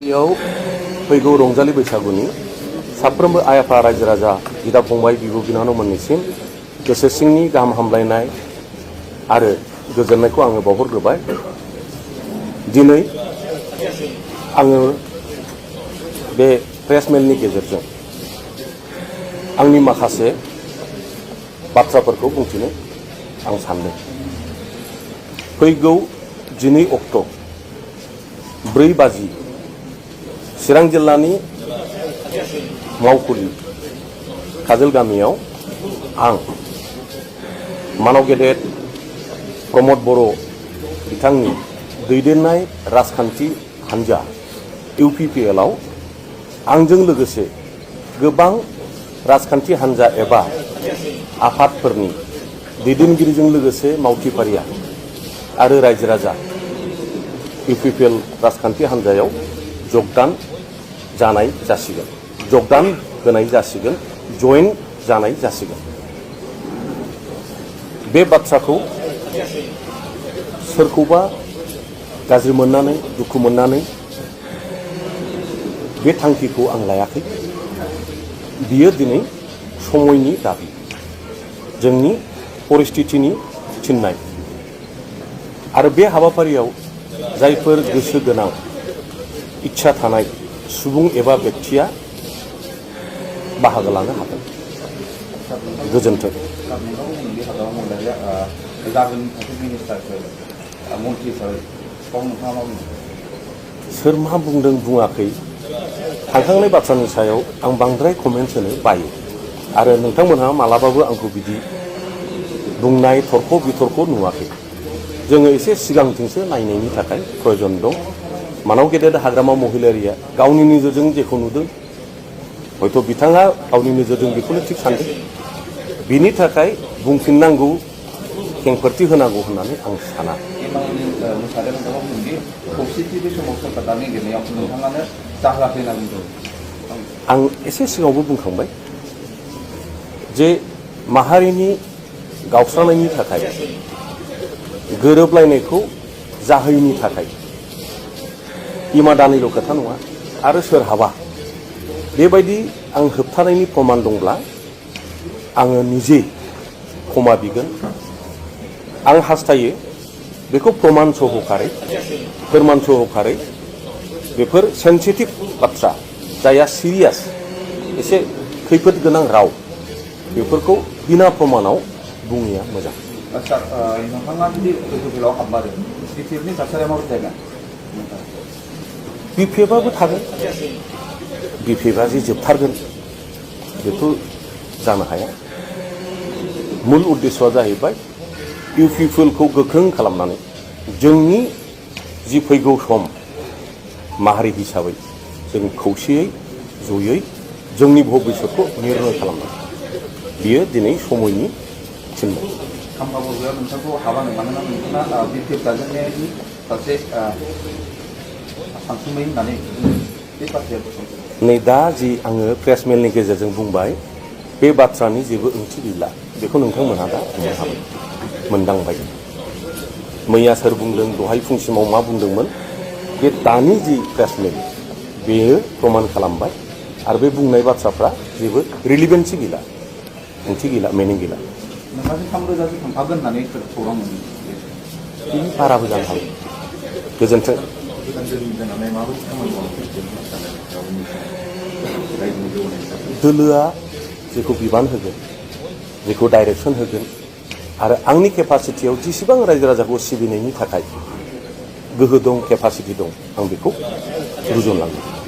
बेयाव फैगौ रंजालि बैसागुनि साफ्रोमबो आइ आफा रायजो राजा बिदा फंबाय बिब' बिनानावमोननिसिम गोसो सिंनि गाहाम हामलायनाय आरो गोजोननायखौ आङो बावहरग्रोबाय। दिनै आङो बे प्रेस मेलनि गेजेरजों आंनि माखासे बाथ्राफोरखौ बुंथिनो आं सानदों। फैगौ 12 अक्ट' 4 बाजि चिरां जिल्लानि मावखुलि काजोल गामियाव आं मानव गेदेर प्रमद बर' बिथांनि दैदेननाय राजखान्थि हान्जा इउपिपिएलआव आंजों लोगोसे गोबां राजखान्थि हान्जा एबा आफादफोरनि दैदेनगिरिजों लोगोसे मावथिफारिया आरो रायजो राजा इउपिपिएल राजखान्थि हान्जायाव जगदान जानाय जासिगोन, जगदान होनाय जासिगोन, जयेन जानाय जासिगोन। बे बाथ्राखौ सोरखौबा गाज्रि मोननानै दुखु मोननानै बे थांखिखौ आं लायाखै। बियो दिनै समयनि दाबि, जोंनि परिस्थितिनि थिननाय आरो बे हाबाफारियाव जायफोर गोसो गोनां इच्छा थानाय सुबुं एबा व्यक्तिया बाहागो लानो हागोन। गोजोन्थों। सोर मा बुंदों बुङाखै थांखांनाय बाथ्रानि सायाव आं बांद्राय कमेन्ट्स होनो बायो आरो नोंथांमोनहा मालाबाबो आंखौ बिदि बुंनाय थरख' बिथरख' नुवाखै। जोङो एसे सिगांथिंसो नायनायनि थाखाय प्रयजन दं। मानव गेदेर हाग्रामा महिलारिया गावनि नोजोरजों जेखौ नुदों हयथ' बिथाङा गावनि नोजोरजों बेखौनो थिग सानदों। बिनि थाखाय बुंफिननांगौ खेंफोरथि होनांगौ होननानै आं साना। आं एसे सिगाङावबो बुंखांबाय जे माहारिनि गावस्रानायनि थाखाय गोरोबलायनायखौ जाहैनि थाखाय इमादानिल' खोथा नङा आरो सोरहाबा बेबायदि आं होबथानायनि प्रमान दंब्ला आङो निजे क्षमा बिगोन। आं हास्थायो बेखौ प्रमान सहकारै फोरमान सहकारै बेफोर सेन्सिटिभ बाथ्रा जायहा सिरियास एसे खैफोद गोनां राव बेफोरखौ बिना प्रमानाव बुङिया मोजां। नोंथाङा जुदि इउपिपिएलआव हाबमारो बिपिएफनि थासारिया माबायदि जागोन? बिपिएफआबो थागोन। बिपिएफआ जे जोबथारगोन बेथ' जानो हाया। मुल उद्देश्यआ जाहैबाय इउपिपिएलखौ गोख्रों खालामनानै जोंनि जि फैगौ सम माहारि हिसाबै जों खौसेयै जयै जोंनि भबिष्यतखौ निर्णय खालामनांगौ। बियो दिनै समयनि थिननाय। खामबाबोया नोंथांखौ हाबानो मानोना नोंथाङा बिपिएफ दाजाबनायनि सासे सानसुमै होननानै बे बाथ्राया नै दा जि आङो प्रेस मेलनि गेजेरजों बुंबाय बे बाथ्रानि जेबो ओंथि गैला। बेखौ नोंथांमोनहा दा बुंनो हाबाय, मोनदांबाय। मैया सोर बुंदों दहाय फुंसिमाव मा बुंदोंमोन बे दानि जि प्रेस मेल बेयो प्रमान खालामबाय आरो बे बुंनाय बाथ्राफ्रा जेबो रिलिभेन्सि गैला, ओंथि गैला, मिनिं गैला। नोंथांजों 3,000 थांफागोन होननानै खौरां मोनो। बिनि बाराबो जानो हागौ। गोजोन्थों। दोलोआ जेखौ बिबान होगोन, जेखौ डाइरेक्सन होगोन आरो आंनि केपासिटियाव जेसेबां रायजो राजाखौ सिबिनायनि थाखाय गोहो दं, केपासिटि दं, आं बेखौ रुजुनलांगोन।